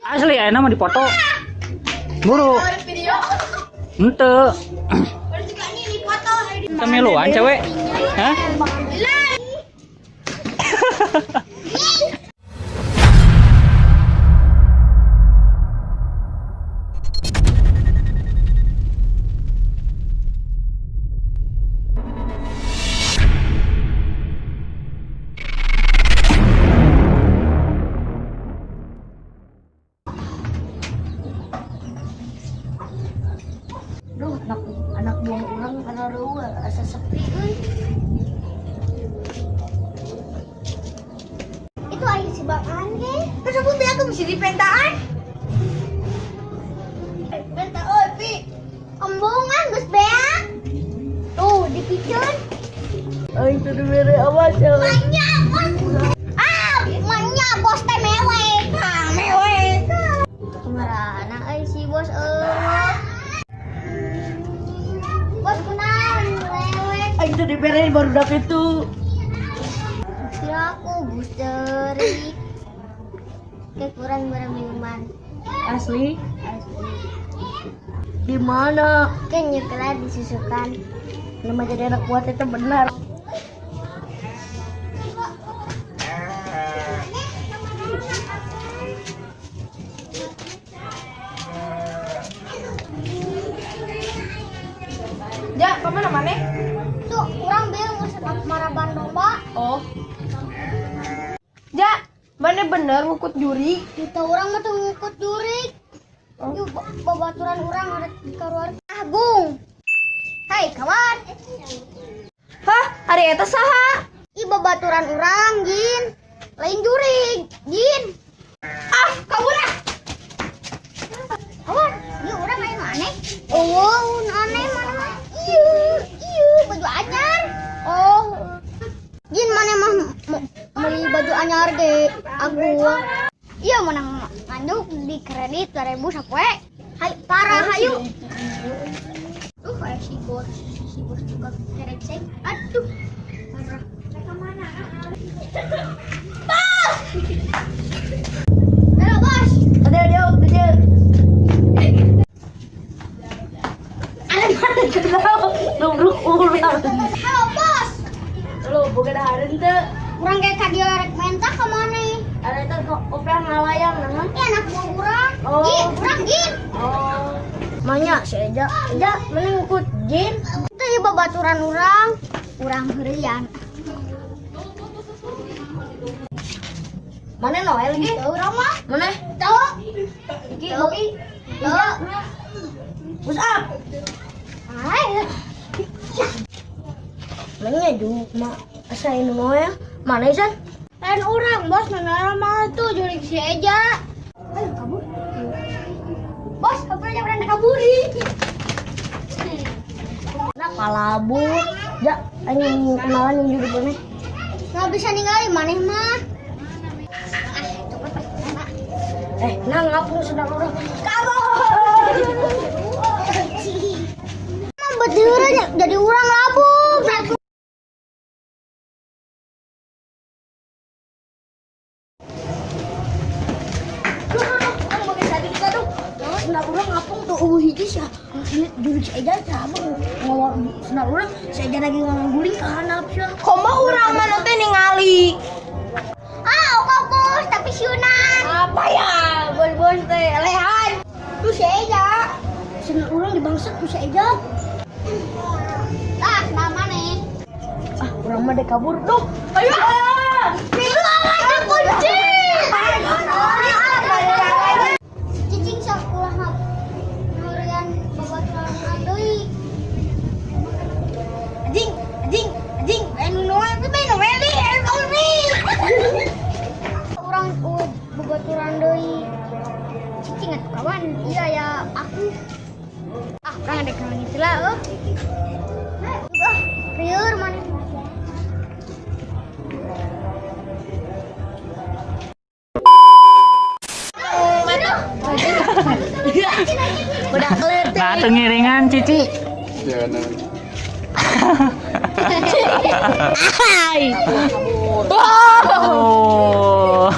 Asli ayeuna mah dipoto. Buru. Henteu. Teu miluan cewek. Hah? Duh, anak buah urang kana reueuh asa sepi euy. Itu aya si Bang Ane. Terus aku bilang aku mesti dipentaan. Penta oi, Pi. Ombongan geus beak. Tuh, dipicun. Aing teu dibere awas ya. Manya, bos. Ah, manya bos teh mewek. Ah, mewek. Kumarana euy si bos euy. Bos kunaon mewek. Aing teu dibere barudak itu. Kira aku boosterik. Kekurangan barang minuman. Asli. Asli. Di mana? Kan nyekelah disusukan. Nama jadi anak buah itu benar. Ja, kemana mana? Tuh, kurang bingung maraban domba. Oh. Ja, mana bener ngukut juri? Kita orang mah tuh ngikut jurik. Yuk, babaturan orang ada di karuar. Agung. Hai kawan. Hah, hari eta saha? Ih babaturan orang, Jin. Lain jurik, Jin. Ah, kabur ah. Kawan, yuk orang lain aneh. Oh, aneh mana mah? Iya, iya, baju anyar. Oh. Jin mana mah beli baju anyar ge Agung. Iya menang nganduk di kredit 2000 sapoe. Hai parah hayu. Kayak si bos juga kerengsek. Aduh. Parah. Mereka mana? Bos! Halo, bos. Ada dia ada. Ada mana kenal? Nubruk urang. Halo, bos. Lo boga dahareun teu? Urang kayak ka dieu rek mentah ka mana? Ada itu kok oprah ngalayang nah. Ini anak buah urang. Oh. Jin, urang jin. Oh. Manya si Eja. Eja mana ngikut Jin? Itu ieu babaturan urang. Urang heureyan. Mana Noel ge? Teu urang mah. Mana? Teu. Iki Boki. Teu. Push up. Ay. Mana juga ma asa ini Noel? Mana Isan? Lain urang, bos, nana mah tuh jurik si Eja. Ayo kabur. Bos, kabur aja urang kaburi. Nah kalabu. Ja, aing kenalan yang jurik mana? Nggak bisa ninggalin maneh mah. Ah, coba pas. Nah ngapung sedang urang. Kabur. Emang betul jadi urang labu. Sendal urang ngapung tuh eueuh hiji sia. Ini jurik si Eja siapa ngawal sendal urang si Eja lagi ngaguling ka handap sia. Komo urang mana teh ningali? Ah, oke bos, tapi siunan. Apa ya? Bos-bos teh lehan. Tuh si Eja. Sendal urang dibangset ku si Eja. Ah, nama nih. Ah, urang mah dek kabur duh. Ayo. Pintu aja kunci. Cicing sok ulah ngurian babaturan deui. Anjing, anjing, anjing. Anu Noel teh main Noel di, anu nih. Urang babaturan deui. Cicing atuh kawan. Iya ya aku. Ah, urang ada kawan itu lah euy. Ah, rieur mana. Udah kelihatan. Nah, teu ngiringan Cici. Jangan. Hai. Oh.